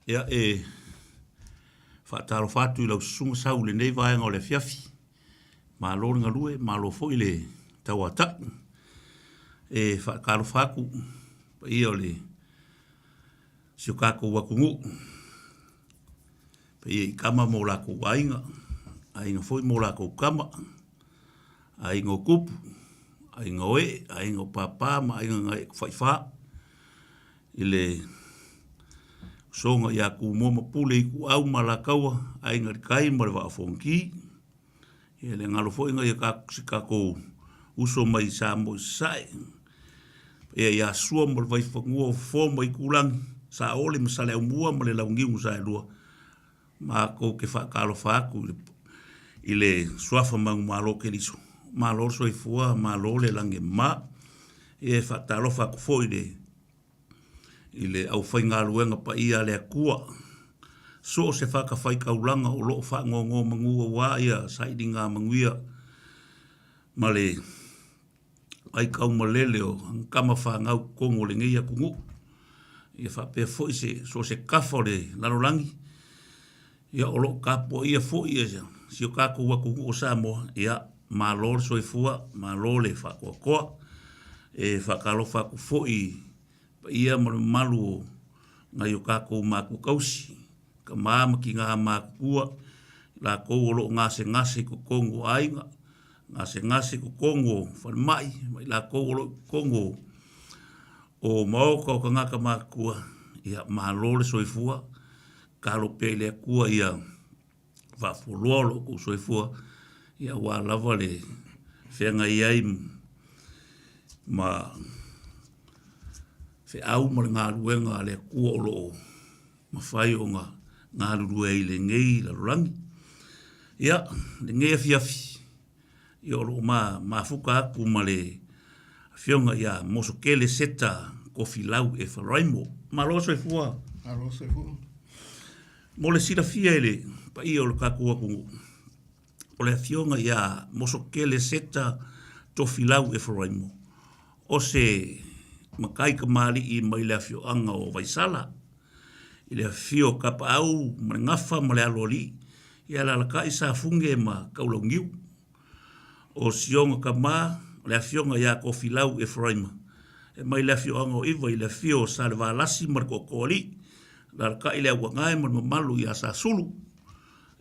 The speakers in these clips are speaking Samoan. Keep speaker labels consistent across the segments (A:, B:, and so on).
A: Ia, e faatalofa atu i lau susuga Sau i lenei vaega o le afiafi. Malo le galue, malo foi le tauatai. E faatalofa atu i le paia o le si o tatou atunuu, paia i Tama ma o latou Aiga, Aiga foi ma o latou Tama, Aiga o Tupu, Aiga o Ee, Aiga o Papa ma Aiga na ee Tafaifa, i le usoga ia Tumua ma Pule, Ituau ma Alataua, Aiga i le Tai ma le Vaa o Fonoti. Ia le galo foi nai si o tatou uso mai Samoa i Sasae, paia ia Sua ma le Vaifanua o Fofo ma Aitulagi, Saole ma Saleaaumua ma le Launiu na Saelua. Matou te faatalofa atu i le suafa manumalo o Keriso, malo le soifua malo le lagi e mama. E faatalofa atu foi i le i le aufaigaluega paia a le Atua, so o se fatafaitaulaga o lo o faanonomanu aua ia sailiga manuia ma le aitaumalele o tama fanau i totonu o lenei atunuu. Ia faapea foi se so o se tafa o le lalolagi, ia o lo o tapuaia foi si o tatou atunuu o Samoa, ia malo le soifua, malo le faatoatoa. E faatalofa atu foi i le paia ma le mamalu o nai o tatou matua tausi, tama ma tina matutua, i latou o lo o gasegase i totonu o aiga, gasegase i totonu o falemai ma i latou o lo o i totonu o maota o tagata matutua, ia malo le soifua. Tatalo pea i le Atua ia faafualoa lo outou soifua aua lava le feagai ai ma feau ma le galuega a le Atua o lo o mafai ona galulue ai i lenei lalolagi. Ia, lenei afiafi, ia o lo o mafuta atu ma le Afioga ia Mosokele Seta Tofilau Eferaimo. Malo le soifua.
B: Malo le soifua.
A: Mo le silafia e le paia o le tatou atunuu, o le Afioga ia Mosokele Seta Tofilau Eferaimo, o se matai tamalii mai le afioaga o Vaisala, i le afifio o Tapaau ma le Gafa ma le Aloalii, ia alaalatai Safune ma Taulauniu. O Sioga tama, o le afioga ia Tofilau Eferaima, e mai le afioaga o Iva i le afio o Salevalasi ma le Tootooalii, alaalatai le Auagae ma le mamalu ia Sasulu.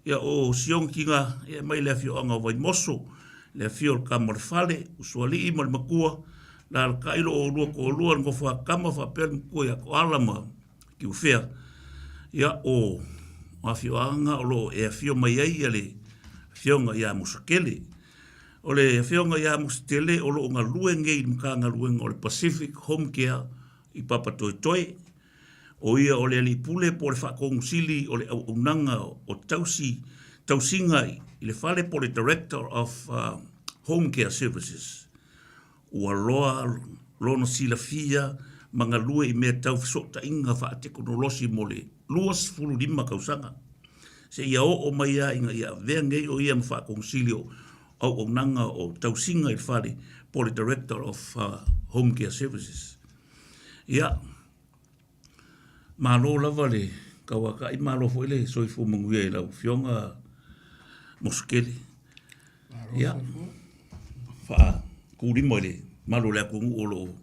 A: Ia o Sioga tina, ia e mai le afioaga o Vaimoso, le afio o le tama o le fale, Usoalii ma le matua, alaalatai lo oulua toalua le nofo a tama faapea le matua ia Toala ma Tiufea, ia o afioaga o lo o e afio mai ai ia le afioga ia Musatele. O le afioga ia Musatele o lo o galue nei i le Matagaluega o le Pacific Home Care i Papatoetoe. O ia o le alii pule po o le faatonusili o le auaunaga o tausi, tausiga i le fale po o le Director of Home Care Services. Ua loa lona silafia ma galue i mea tau fesootaiga faatekonolosi mo le 25 tausaga, seia oo mai lava ina ia avea nei o ia ma faakonosili o auaunaga o tausiga i le fale po o le Director of Home Care Services. Ia, malo lava le tauatai, malo foi le soifua manuia i lau Afioga Mosokele. Ia, faatulima i le mamalu o le atunuu o lo o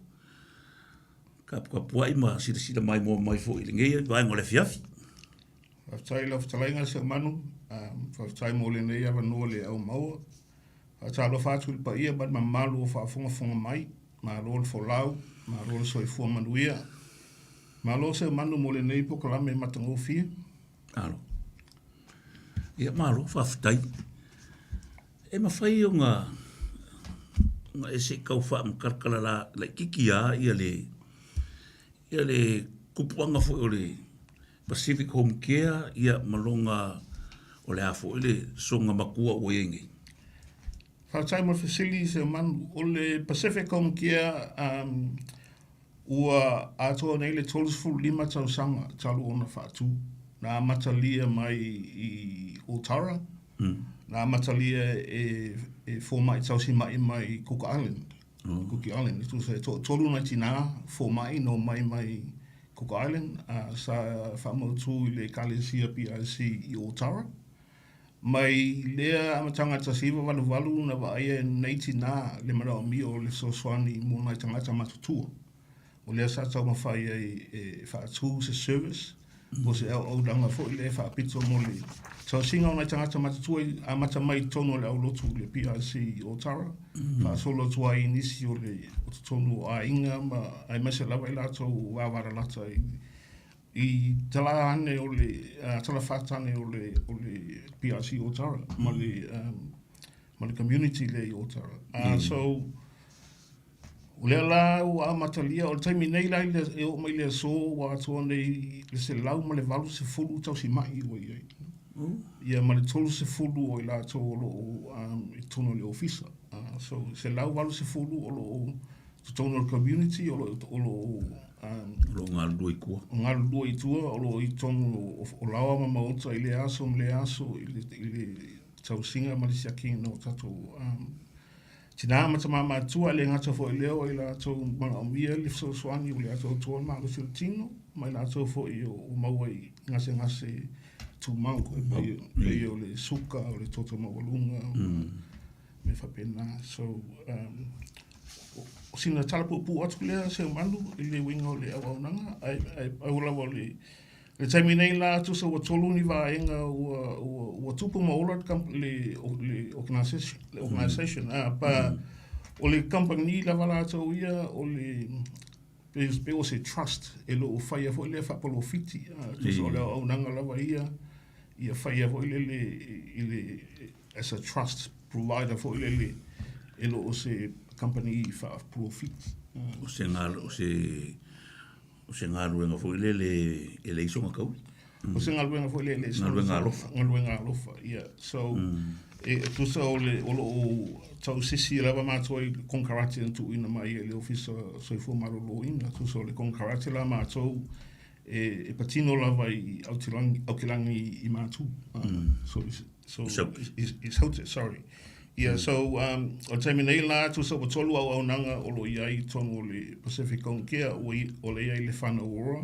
A: taputapuai ma silasila maimoa mai foi i lenei vaega o le afiafi.
B: Faafetai i lau fetalaiga Seumanu, faafetai mo lenei avanoa le au maua. Faatalofa atu i le paia ma le mamalu o faafogafoga mai, malo le folau, malo le soifua manuia. Malo Seumanu mo lenei polokalame matagofie.
A: Malo. Ia malo, faafetai. E mafai ona ona e se i tau faamatalatala la laitiiti lava ia le ia le tupuaga foi o le Pacific Home Care ia ma lona o le a foi le soga matua ua i ai nei?
B: Faafetai mo le fesili Seumanu. O le Pacific Home Care um, Ua atoa nei le 35 tausaga talu ona faatu. Na amatalia mai i Otara, na amatalia e, e fomai tausima'i mai Cook Island. Oh. Cook Island. E tusa e toatolu nai tinā fomai no mai mai Cook Island, sa faamautu i le Ekalesia PIC i Ōtara. Mai lea amataga 1988 na vaaia e lenei tinā le manaomia o le fesoasoani mo nai tagata matutua. O lea sa taumafai ai e faatu se service po o se auaunaga foi lea e faapito mo le tausiga o nai tagata matutua i amata mai i totonu o le aulotu i le PIC i Ōtara, faasolo atu ai i nisi o le o totonu o aiga ma aemaise lava i latou vavalalata i i tala ane o le tala fatane o le o le PIC i Ōtara ma le ma le community lea i Ōtara. So O lea la ua amatalia, o le taimi nei la e oo mai i le aso ua atoa nei le 180 tausima'i ua i ai. Ia ma le 30 o i latou o lo o i totonu o le ofisa. So 180 o lo o totonu o le community o lo o
A: lo o galulue i tua.
B: Galulue i tua, o lo o i totonu o laoa ma maota i lea aso ma lea aso i le tausiga ma le siakiina o tatou Tinā ma tamā matua, e le gata foi i lea o i latou manaomia le fesoasoani o le atoatoa o le malosi o le tino, ma i latou foi o maua i gasegase tumau, e pei o le suka, o le toto maualuga, mea faapena. So, o sina tala puupuu atu lea Seumanu i le uiga o le auaunaga, ae pau lava o le I le taimi nei la, tusa ua tolu ni vaega ua, ua, ua tupu ma ola le, le organization, le organization. Ah, pa, o le company lava latou ia, o le, pe o se trust e lo o faia foi lea faapolofiti. Ah, tusa o le auaunaga lava ia, ia faia foi lele i le, as a trust provider foi lele, e lo o se company faapolofiti.
A: O se, o se O se galuega foi lele e leai sona taui.
B: O se galuega foi lele e leai
A: sona Galuega alofa.
B: Galuega alofa, ia. So, e tusa o le, o lo o tausisi lava matou i konekarate na tuuina mai e le Ofisa Soifua Maloloina. Tusa o le konekarate la matou e patino lava i Aotelangi, Aokilangi i Matu. So, so, i Saute, sorry. Ia, so, o le taimi nei la, tusa ua tolu auaunaga o lo o i ai i totonu o le Pacific Home Care, ua i, o le i ai le Whānau Ora,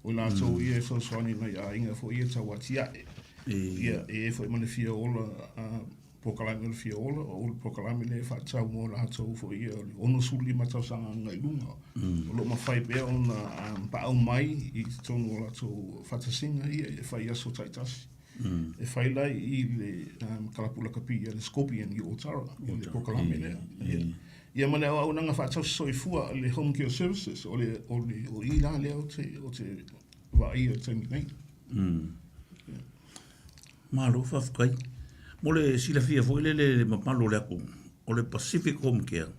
B: o i latou ia e fesoasoani i nai aiga foi ia tau atiae. Ia, e i ai foi ma le Fia Ola, polokalame o le Fia Ola, o le polokalame lea e faatatau mo latou foi ia o le 65 tausaga agai i luga. O lo o mafai pea ona paau mai i totonu o latou faatasiga ia e fai i aso taitasi. E fai la i le kalapu lakapi a le Scorpion i Ōtara, i le polokalame lea. Ia. Ia ma le auaunaga faatausi soifua le Home Care Services, o le, o le, o i la lea o te, o te vaaia i le taimi nei.
A: Malo faafetai. Mo le silafia foi lele le mamalu o le atunuu, o le Pacific Home Care,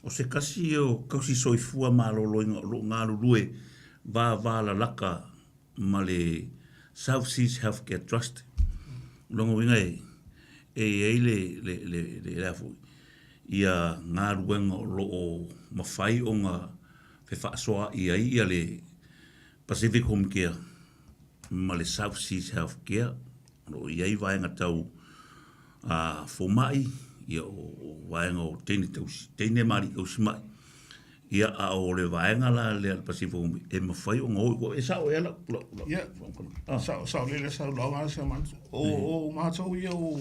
A: o se tasi o tausi soifua maloloina o lo o galulue vavalalata ma le South Seas Healthcare Trust. O lona uiga e e i ai le le le le a foi ia galuega o lo o mafai ona fefaasoaai ai ia le Pacific Home Care ma le South Seas Healthcare. O lo o i ai vaega tau fomai, ia o vaega o teine tausi, teine ma alii tausi mai. Ia, a o le vaega la lea a le Pacific Home, e mafai ona o i tua. E sao ea lau, lau, lau.
B: Ia, sao, sao lele saunoaga a Seumanu. O, o matou ia o,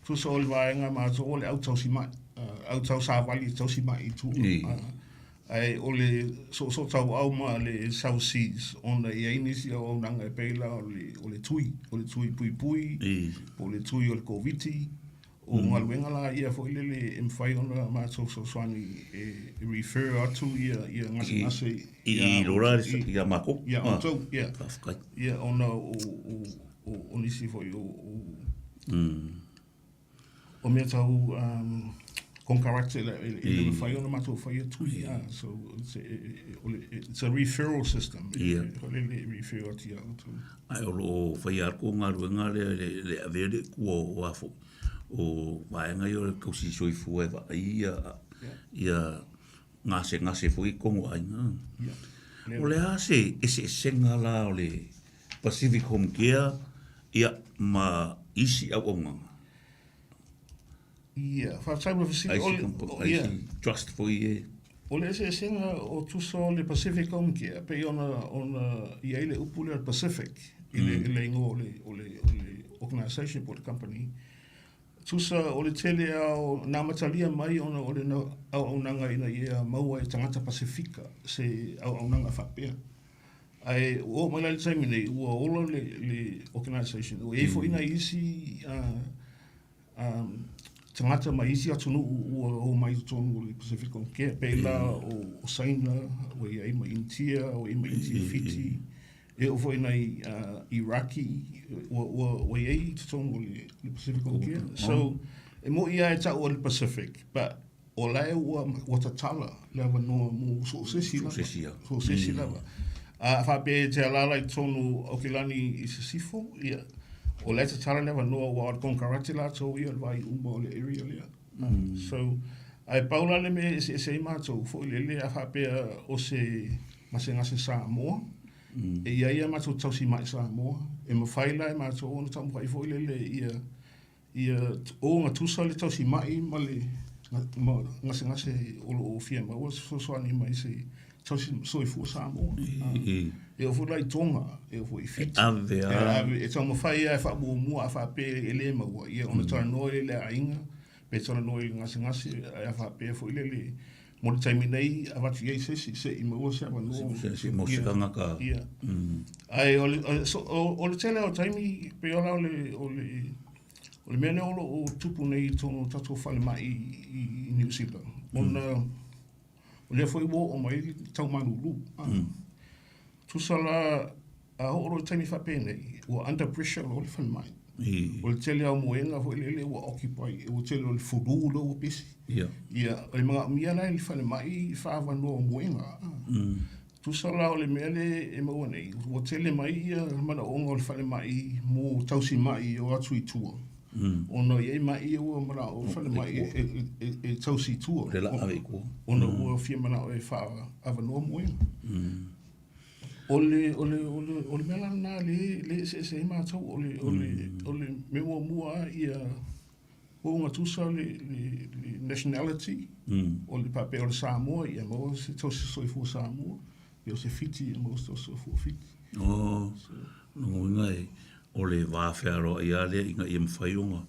B: tusa o le vaega matou o le au tausi mai, au tausavali e tausi mai i tua. Ae o le soosootauau ma le South Seas ona e i ai nisi auaunaga e pei la o le, o le tui, o le tui puipui, po o le tui o le Koviti, o galuega la ia foi lele e mafai ona matou fesoasoani e refer atu ia, ia gasegase
A: i, i lo la ia matou.
B: Ia outou, ia. Faafetai. Ia ona o, o, o, o nisi foi o, o O mea tau konekarate e le mafai ona matou faia tui. So it's a referral system. Foi lele e refer atu ia outou.
A: Ae o lo o faia atu galuega lea i le avea lea i tua o a foi o vaega ia o le tausi soifua e vaai ia gasegase foi i totonu o aiga. O le a se eseesega la o le Pacific Home Care, ia, ma isi auaunaga.
B: Ia, faafetai mo le fesili.
A: Ai si trust foi e.
B: O le eseesega o tusa o le Pacific Home Care, pei ona, ona i ai le upu lea o le Pacific i le, mm. i le igoa o le, o le, o le organization po o le company. Tusa o le tele a o nā matalia mai ona o le auaunaga ina ia maua e tagata Pasifika se auaunaga faapea. Ae ua oo mai la i le taimi nei, ua ola le, le organization. Ua i ai foi nai isi uh, um, tagata mai isi atunuu ua o mai i totonu o le Pacific Home Care, pei la o, o Saina, ua i ai ma Initia, ua i ai ma Initia Fiti, e oo foi nai uh, Iraki, ua, ua, ua i ai i totonu o le, le Pacific Home Care. So, e mo'i lava e ta'u o le Pacific, but o la e ua, ua tatala le avanoa mo so o se isi lava. So o se isi lava. So o se isi lava. A faapea e te alaala i totonu o Aukilani i Sisifo, ia, o la e tatala le avanoa aua o le konekarate latou ia o le vaai uma o le area lea. So, ae pau la le mea e eseese ai matou foi lele a faapea o se gasegase Samoa, e i ai a matou tausima'i Samoa, e mafai la e matou ona taumafai foi lele ia Ia ogatusa le tausima'i ma le gasegase o lo o fia maua se fesoasoani mai se tausi soifua Samoa. E oo foi la i Tonga, e oo foi i Fiti. E ave
A: a. E ave,
B: e taumafai lava e faamuamua a faapea e le maua, ia ona talanoa lea i le aiga, pe talanoa i le gasegase, ae a faapea foi lele, mo le taimi nei, avatu i ai se isi se i maua se avanoa.
A: Se i maua se tagata.
B: Ia. Ae o le, o le tele o taimi, pei o la o le, o le, o le mea lea o lo o tupu nei i totonu o tatou falemai i Niu Sila, ona o lea foi ua oo mai le tau malulu. Tusa la, a oo loa i taimi faapenei, ua under pressure loa le falemai. O le tele o moega foi lele ua occupy, ua tele o le flu lea ua pesi. Ia, o le manaomia la e le falemai faaavanoa o moega. Tusa la o le mea lea e maua nei, ua tele mai ia manaoga o le falemai mo tausima'i e o atu i tua, ona e i ai ma'i ia ua manao le falemai e tausi i tua, ona ua fia manao e faaavanoa moega. O le, o le, o le, o le mea la lena lea e eseese ai matou, o le, o le, o le mea muamua lava ia ogatusa le, le, le nationality, o le faapea o le Samoa, ia maua se tausi soifua Samoa, ia o se Fiti, ia maua se tausi soifua Fiti.
A: Oh, lona uiga e, o le va fealoai lava lea ina ia mafai ona,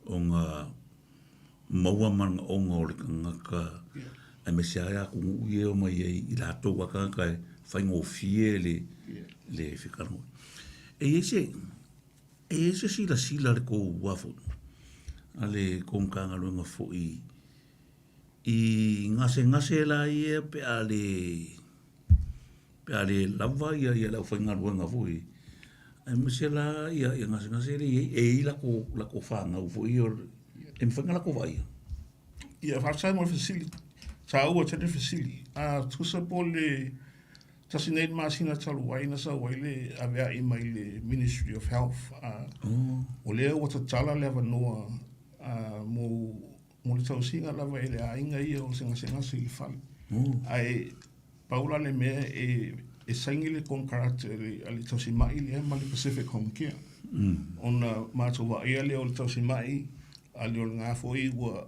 A: ona maua manaoga o le tagata, aemaise lava atunuu ia e omai ai i latou lava tagata e faigofie le, le fetalanoa. E i ai se, E i ai se silasila a le tou a foi, a le tou Matagaluega foi i gasegase la ia pe a le, pe a le lava ia ia le aufaigaluega foi, aemaise la ia ia gasegase lea e i ai, e i ai latou latou fanau foi ia e mafai ona latou vaaia.
B: Ia, faafetai mo le fesili. Taua tele le fesili. A tusa po o le Tasi nei masina talu ai na sau ai le avea'i mai le Ministry of Health, a o lea ua tatala le avanoa mo mo le tausiga lava e le aiga ia o se gasegase i le fale. Ae pau la le mea e e saini le konekarate a le tausima'i lea ma le Pacific Home Care. Ona matou vaaia lea o le tausima'i a le o lena foi ua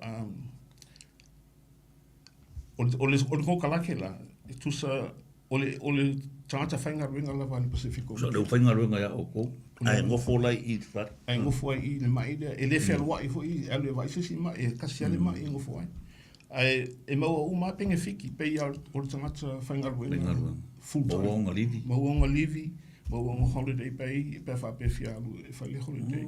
B: O le, o le, o le konekarate la, e tusa, o le, o le tagata faigaluega lava a le Pacific
A: Coast. So, le aufaigaluega ia outou, ae nofo la i i le fale.
B: Ae nofo ai i le ma'i lea. E le fealuai foi e alu e vaai se isi ma'i, e tasi lava le ma'i e nofo ai. Ae e maua uma lava penefiki, pei lava o le tagata faigaluega
A: full time. Maua ona livi.
B: Maua ona livi, maua ona holiday pay, pe a faapea e fia alu e fai le holiday.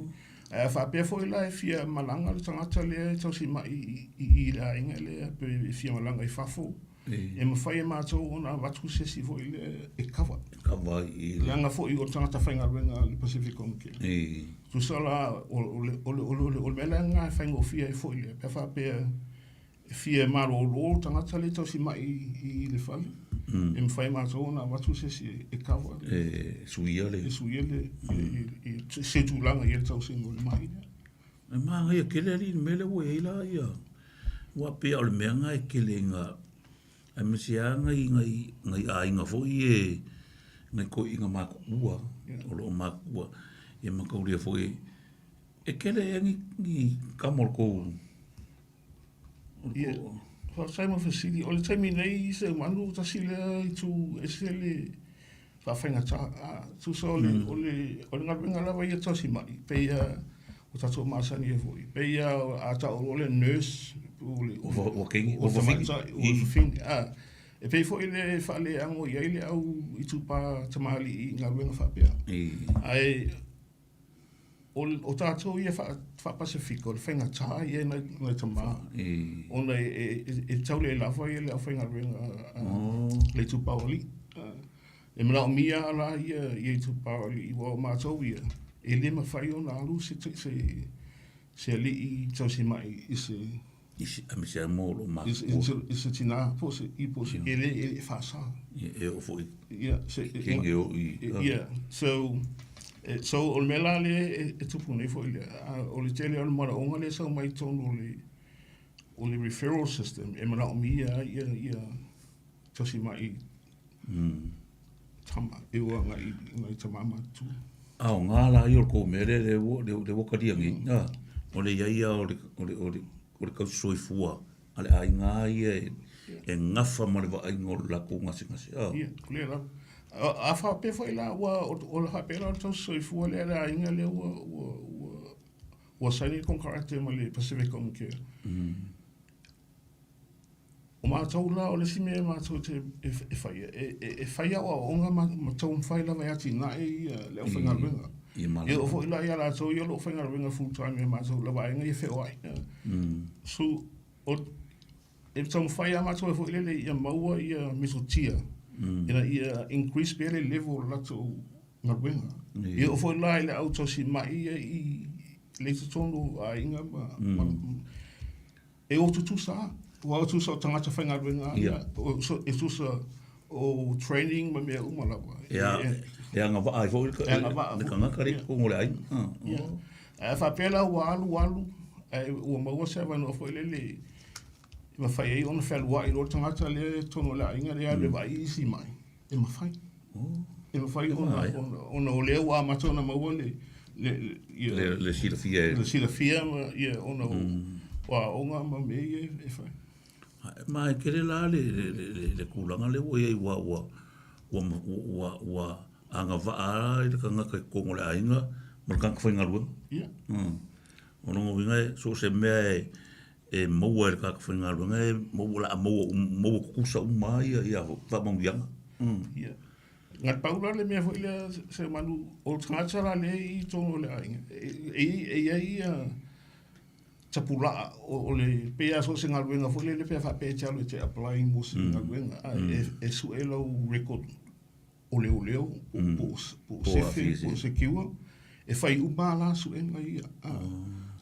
B: Ae a faapea foi la e fia malaga le tagata lea e tausima'i i i le aiga lea pe e fia malaga i fafo, e mafai e matou ona avatu se isi foi lea e cover.
A: E cover i
B: le. Leaga foi o le tagata faigaluega a le Pacific Home Care. Tusa la o le o le o le mea lena e faigofie ai foi lea pe a faapea E fia malolo le tagata lea e tausima'i i le fale, e mafai e matou ona avatu se isi e cover.
A: E suia le.
B: E suia le, se tulaga i ai le tausiga o le ma'i lea.
A: E manaia tele alii le mea lea ua i ai la ia, aua e pei lava o le mea lena e tele ina, aemaise lava nai nai nai aiga foi ia, nai toeaiina matutua o lo o matutua, ia mataulia foi, e tele ea ni tama o le tou.
B: Faafetai mo le fesili. O le taimi nei Seumanu, tasi lea itu ese le faafaigata. Tusa o le, o le, o le galuega lava ia tausima'i, pei a ua tatou masani ai foi, pei a a ta'u loa le nurse po o le
A: Ua kengi,
B: ua tamaitai, ua fafine. E pei foi le faaleago i ai le au itupa tamalii i galuega faapea. Ae o tatou ia faa-Pasefika, o le faigata ia i nai tama, ona e tau le lava ia le aufaigaluega a le itupa o alii. E manaomia la ia itupa o alii, aua o matou ia, e le mafai ona alu se alii tausima'i i se
A: Aemaise lava mo lo matutua.
B: I se tinā po o se, po o se, e le, e faasa.
A: E oo foi kenge o i.
B: Yeah, so, so o le mea la lea e tupu nei foi lea, o le tele o le manaoga lea e sau mai totonu o le referral system e manaomia ai ia tausima'i tama e o agai i nai tama matutua.
A: Aoga la ia o le tou mea lea lea ua lea ua talia nei, a, o le i ai lava o le o le o le o le tausisoifua a le aiga lava ia e gafa ma le vaaiga o le latou gasegase, a.
B: Ia, o lea lava. A faapea foi la ua o le faapea la o le tausisoifua lea a le aiga lea ua ua ua ua saini le konekarate ma le Pacific Home Care. O matou la, o le isi mea matou te e faia, e fai aoaoga ma taumafai lava e atinae ia le aufaigaluega. E oo foi la ia latou ia o lo o faigaluega full time ia matou la vaega ia feoai. So, e taumafai lava matou foi lele ia maua ia metotia ina ia increase pea le level o le latou galuega. E oo foi la i le au tausima'i ia i le i totonu o aiga ma E o tutusa lava. Aua o tusa o tagata faigaluega lava ia, e tusa o training ma mea uma lava.
A: E agavaa ai foi le tagata lea i totonu o le aiga.
B: Ia. Ae a faapea la ua alu alu ae ua maua se avanoa foi lele e mafai ai ona fealuai loa le tagata lea i totonu o le aiga lea e alu e vaai isi ma'i, E mafai. E mafai ona o lea ua amata ona maua le
A: le silafia
B: e le silafia ma ia ona o aoga ma mea ia e fai.
A: Ma e tele la le tulaga lea ua i ai ua ua ua ua agavaa i le tagata i totonu o le aiga ma le tagata faigaluega.
B: Ia.
A: O lona uiga e so o se mea e e maua e le tagata faigaluega e maua o le a maua maua tutusa uma lava ia ia faamanuiaga.
B: Ia. Na pau la le mea foi lea Seumanu, o le tagata la lea i totonu o le aiga, e i ai ia tapulaa o le pei lava so o se galuega foi lele pe a faapea e te alu e te apply mo se galuega, ae e sue lau record o leoleo, po o sefe, po o secure, e fai uma lava la suega ia.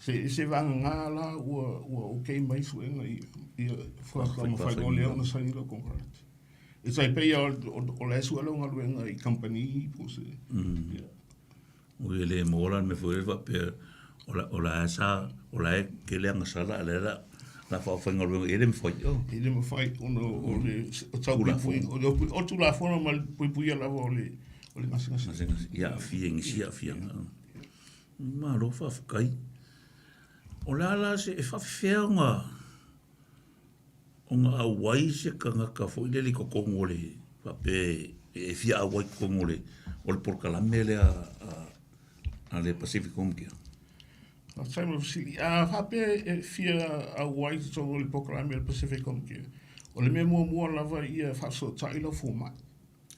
B: Se, se vagana la ua, ua okay mai suega ia, ia faatoa mafai loa lea ona saini lau konekarate. E tai pei lava o la e sue lau galuega i kamupani po o se, ia.
A: Ui e le maua la le mea foi lele faapea o la, o la e sa, o la e tele agasala a o la e la faafaigaluega i ai le mafai.
B: Oh. E le mafai ona o le o tau puipui, o le o Tulafono ma le puipuia lava o le o le gasegase.
A: Gasegase, ia aafia i nisi aafiaga. Malo faafetai. O le a la se, e faafefea ona ona auai se tagata foi lele i totonu o le faapea e fia auai i totonu o le o le polokalame lea a le Pacific Home Care?
B: Faafetai mo le fesili. A faapea e fia auai i totonu o le polokalame a le Pacific Home Care, o le mea muamua lava ia faafesootai lau fomai.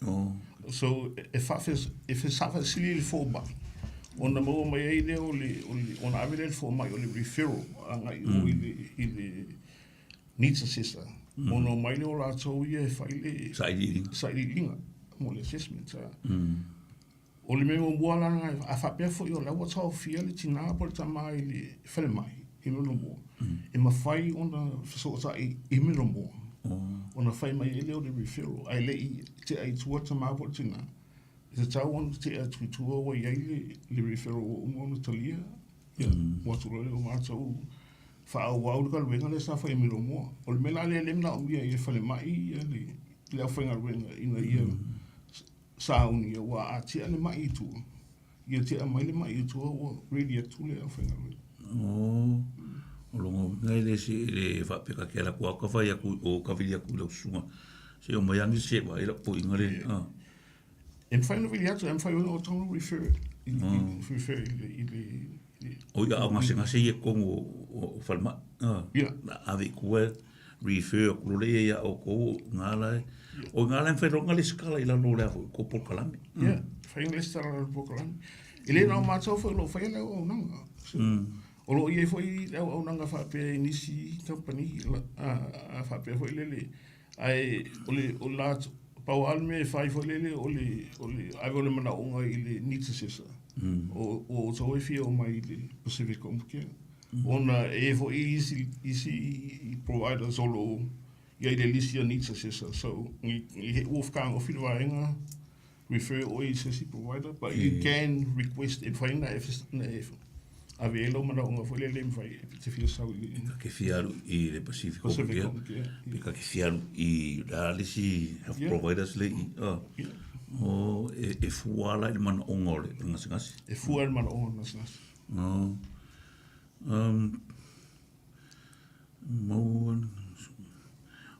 A: Oh.
B: So, e faafesili le fomai, ona maua mai ai lea o le, o le, ona ave lea i le fomai o le referral agai i o i le, i le needs assessor. Ona omai lea o latou ia e fai le
A: sailiiliga,
B: sailiiliga mo le assessment. O le mea muamua la lena, a faapea foi o la ua taofia le tinā po o le tama i le falemai i Milomoa, e mafai ona fesootai i Milomoa, ona fai mai ai lea o le referral, ae le i tea i tua le tama po o le tinā, e tatau ona tea atu i tua ua i ai le referral ua uma ona talia, ia, o atu loa lea o matou faaauau le galuega lea sa fai i Milomoa. O le mea la lea lea e manaomia i le falemai ia le aufaigaluega ina ia sauni aua a tea le ma'i i tua, ia tea mai le ma'i i tua ua ready atu le aufaigaluega.
A: Oh. O lona uiga e le se e le faapea ta te alu atu lava ta fai atu i o ta vili atu i lau susuga se i omai ane se vaai lau toeaina le a.
B: E mafai ona vili atu, e mafai ona tonu refer i refer i le i le
A: O ia ao gasegase ia i totonu o falemai.
B: Ia.
A: Ave i tua refer atu loa lea ia outou i ina la e. O i ina la e mafai loa ona resitala i lalo o le a foi tou polokalame.
B: Ia, mafai ona resitala i lalo o le polokalame. E le na o matou foi o lo o faia le auaunaga. O lo o i ai foi le auaunaga faapea i nisi kamupani a faapea foi lele, ae o le o la pau lava le mea e fai foi lele o le o le ave o le manaoga i le needs assessor o ua outou e fia omai i le Pacific Home Care ona e i ai foi isi isi providers o lo o i ai i le lisi a needs assessor so i ua fetagofi le vaega refer oe i se isi provider but you can request e mafai ona e ave ai lou manaoga foi lele e mafai e te fia sau i le
A: Ta te fia alu i le Pacific Home
B: Pacific
A: Care
B: Home Care
A: pe ta te fia alu i le a le isi health providers le i oh e fua la i le manaoga o le gasegase.
B: E fua i le manaoga o le gasegase.
A: Oh. Maua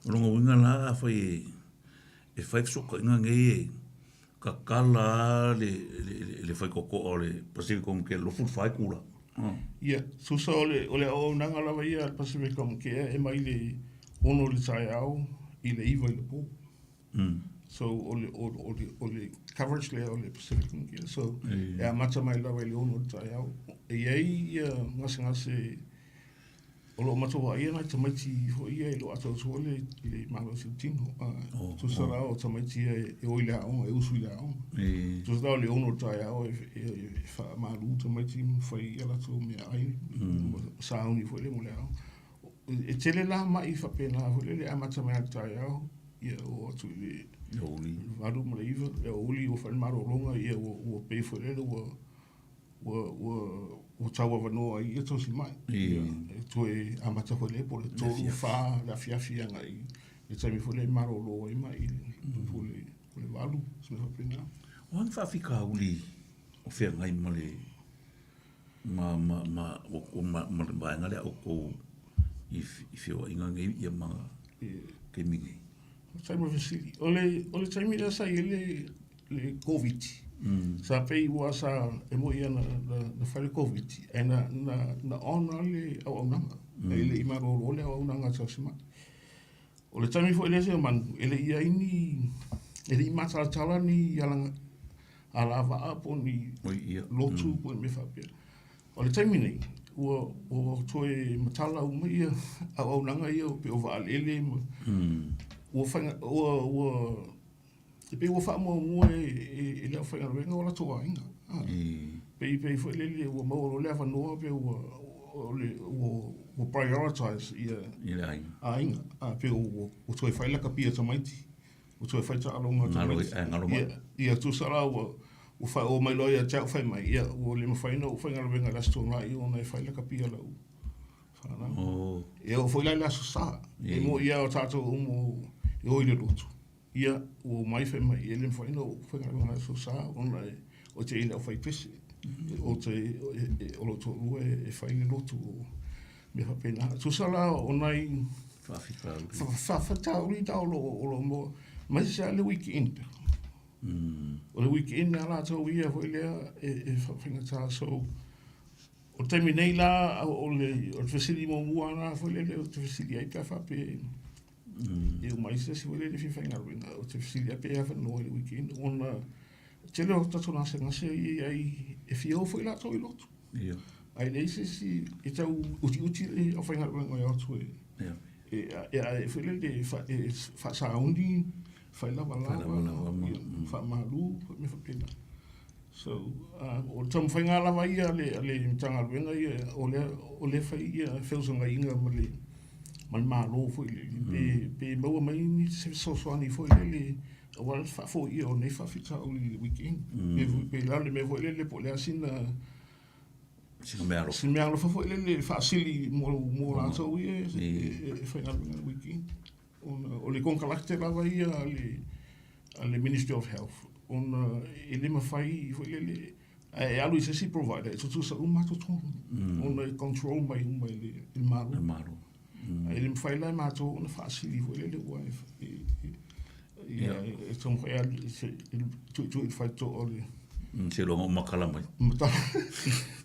A: o lona uiga la afai e E fai fesootaiga nei e tatala lava le faitotoa o le Pacific Home Care 24 itula.
B: Ia, tusa o le, o le auaunaga lava ia a le Pacific Home Care e mai le 6 i le taeao i le 9 i le po. So, o le, o, o le, o le coverage lea o le Pacific Home Care. So, e amata mai lava i le 6 i le taeao. E i ai ia gasegase O lo o matou vaaia nai tamaiti foi ia e le o atoatoa le, le malosi o le tino. Oh, tusa la o tamaiti ia e o i le aoga, e usu i le aoga. Tusa la o le 6 o le taeao e, e, e faamalu tamaiti ma fai ia latou meaai, sauni foi le mo le aoga. E tele la mai faapena foi lele amata mai lava i le taeao, ia oo atu i le 8 ma le 9, le aoauli ua fai le malologa, ia ua, ua pei foi lele ua ua, ua, ua tau avanoa ai ia tausimai. Ia, e toe amata foi lea po o le 3, 4 le afiafi agai le taimi foi lea e malolo ai mai po o le, po o le 8, se mea faapena.
A: O a ni faafitauli o feagai ma le ma ma ma ma ma le vaega lea a outou i i feoaiga nei ia ma taimi nei?
B: Faafetai mo le fesili. O le, o le taimi lea sa i ai le, le Koviti, sa pei ua sa e moi ia na, na, na fai le Koviti, ae na, na, na on lava le auaunaga. E le i malolo le auaunaga a tausimai. O le taimi foi lea Seumanu, e le i ai ni, e le i matalatala ni ala, alavaa po o ni lotu po o ni mea faapea. O le taimi nei, ua, ua toe matala uma ia auaunaga ia pei o vaalele ma, ua faiga, ua, ua, e pei ua faamuamua e, e, e le aufaigaluega o latou aiga. Pei, pei foi lele ua maua loa le avanoa pe ua, o le, ua, ua prioritize ia
A: I le aiga.
B: aiga. A, pe ua, ua toe fai lakapi a tamaiti, ua toe fai taaloga a
A: tamaiti. Galo, galo mai.
B: Ia, ia tusa la ua, ua faaoo mai loa ia te au fai mai, ia, ua le mafai ona ou faigaluega i le Aso Toonai ona e fai lakapi a lau fanau.
A: Oh.
B: E oo foi la i le Aso Sa, e moi lava o tatou uma e o i le lotu. Ia, ua omai fai mai, e le mafai ona ou faigaluega i le Aso Sa ona e, ou te i le aufaipese. Ou te, o lou toalua e fai le lotu o mea faapena. Tusa la o nai
A: Faafitauli.
B: Faafitauli na o lo o lo o maua, aemaise lava le weekend. O le weekend lava latou ia foi lea e faafaigata. So, o le taimi nei la, o le fesili muamua lava foi lele ou te fesili ai pe a faapea e uma ai se isi foi lele e fia faigaluega, ou te fesili lava pe avanoa i le weekend ona tele o tatou gasegase ia i ai e fia o foi latou i lotu. Ae leai se isi e tau utiuti le aufaigaluega e o atu e e foi lele e faasauni, fai lavalava, faamalu, mea faapena. So, o le taumafaiga lava ia a le Matagaluega ia, o lea, o lea e fai ia feusagaiga ma le ma le Malo foi lele, pe, pe maua mai ni se fesoasoani foi lele aua le faafoia o nei faafitauli i le weekend. Pe, pe la le mea foi lele po o le a sina
A: Sina mea alofa.
B: Sina mea alofa foi lele e faasili mo, mo latou ia e faigaluega i le weekend. Ona o le konekarate lava ia a le, a le Ministry of Health, ona e le mafai foi lele. Ae e alu i se isi provider e tutusa uma totogi ona e control mai uma e le Malo.
A: Le Malo.
B: Ae le mafai la e matou ona faasili foi lele aua e taumafai lava e tuitui i le faitotoa o le
A: Seiloga o matala mai.
B: Matala.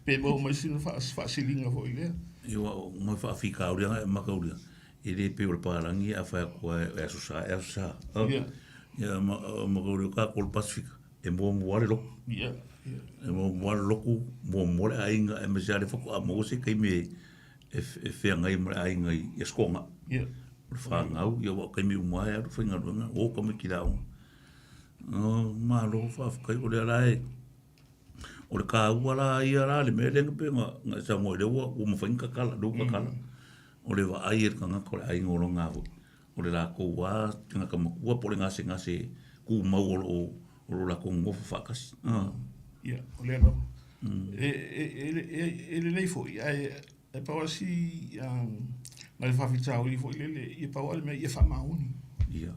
B: Pe maua mai sina faasiliga foi lea.
A: Ia aua o nai faafitauli lava e mataulia, e le pei o le palagi a fai atu lava e Aso Sa e Aso Sa. Ia mataulia o tatou o le Pasefika, e muamua lava le lotu. E muamua le lotu, muamua le aiga, aemaise lava lea faatoa maua se taimi e feagai ma le aiga i Aso Toonai. O le fanau, ia aua o taimi uma lava e alu faigaluega, o tamaiti i le aoga. Malo faafetai, o lea la e, o le taua la ia la le mea lea na pei ona e saunoa ai lea ua mafai ona tatala, lea ua tatala. O le vaai a le tagata o le aiga o lona foi, o le latou lava tagata matua po o le gasegase tumau o lo o latou nonofo faatasi.
B: Ia, o lea lava. E lelei foi, ae pau lava si nai faafitauli foi lele, ia pau lava le mea ia faamaoni.
A: Ia.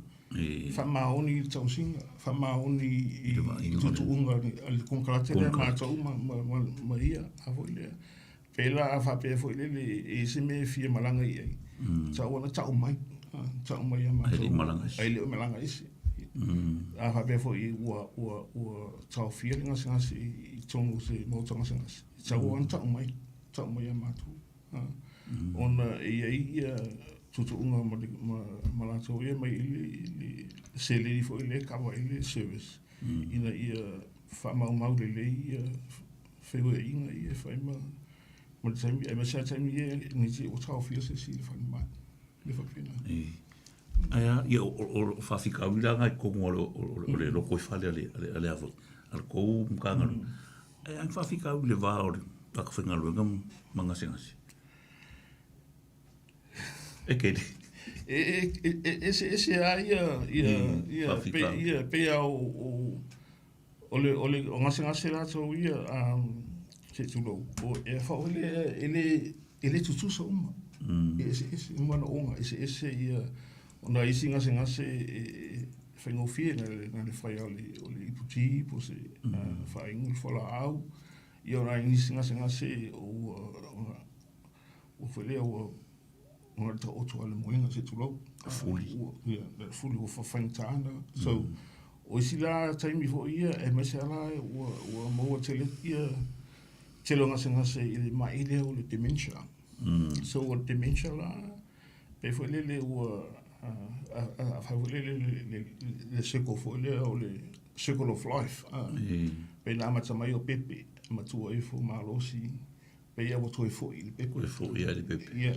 B: Faamaoni i le tausiga, faamaoni i tuutuuga a le konekarate lea matou ma ia, a foi lea. Pei la a faapea foi lele e i ai se mea e fia malaga i ai, tatau ona tau mai, tau mai ia matou. Ae le o malaga ese. A faapea foi ua taofia le gasegase i totonu o se maota gasegase, e tatau ona tau mai, tau mai ia matou. Ona e i ai ia tuutuuga ma latou ia mai i le seleni foi lea e kava ai le service ina ia faamaumau lelei ia feoaiga ia e fai ma le taimi, aemaise lava taimi ia ne i te i ua taofia se isi i le falemai, mea faapena.
A: Ae a, ia, o faafitauli la na i totonu o le lotoifale a le a foi, a le tou Matagaluega. Ae a ni faafitauli i le va o le tagata faigaluega ma gasegase? E tele.
B: E eseese lava ia, e pei lava o O le, o le, o gasegase latou ia, se i tulou, o, e foi le, e le, e le tutusa uma. E eseese manaoga, eseese ia, ona isi gasegase e, e faigofie na le, na le fai o le, o le iputi po o se faainu le fualaau. Ia ona nisi gasegase ua, ua foi lea ua, Ona le taoto a le moega se i tulou.
A: Fuli.
B: Ia, le fuli ua fafaigata ona. So, o isi la taimi foi ia, aemaise lava la ua, ua maua tele ia tele o gasegase i le mai lea o le dementia. So, o le dementia la, pei foi lele ua, a fai foi lele le circle foi lea o le circle of life. Pei na amata mai o pepe, matua ifo malosi, Pei ua toe foi i le pepe.
A: Toe foi lava i le pepe.
B: Ia.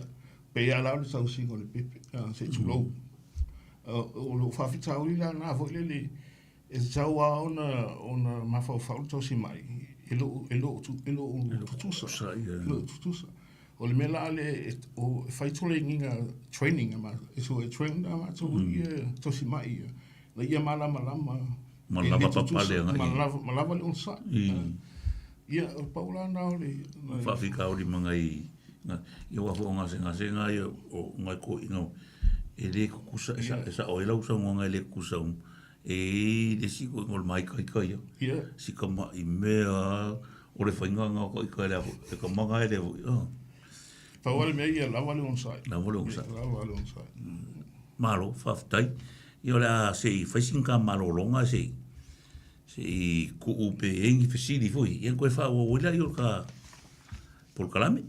B: Pei lava la o le tausiga o le pepe, se i tulou. O lou faafitauli la lena foi lele, e tatau lava ona, ona mafaufau le tausi mai, e le o, e le o, e le o tutusa. E le o tutusa. O le mea la lea e fai toleniga, training a matou, so e train a matou ia tausi mai ia, ina ia malamalama
A: Ma lava papale
B: agai. Ma lava, ma lava le onosai. Ia, o le pau la lena o le...
A: Faafitauli ma nai, ia aua foi o gasegasega ia o nai toeaiina e le tutusa, e sao ai lau saunoaga e le tutusa uma. E i ai le isi toeaiina o le māikaika ia. Si tamai mea lava o le faiga lena o ita e le a foi, e tamaga e le foi.
B: Pau lava le mea ia lava le onosai.
A: Lava le onosai.
B: Lava le onosai.
A: Malo, faafetai. Ia o le a se i fai sina ta malologa se i se i tuu pe i ai ni fesili foi, ia ona toe faaauau ai lea o le ta polokalame.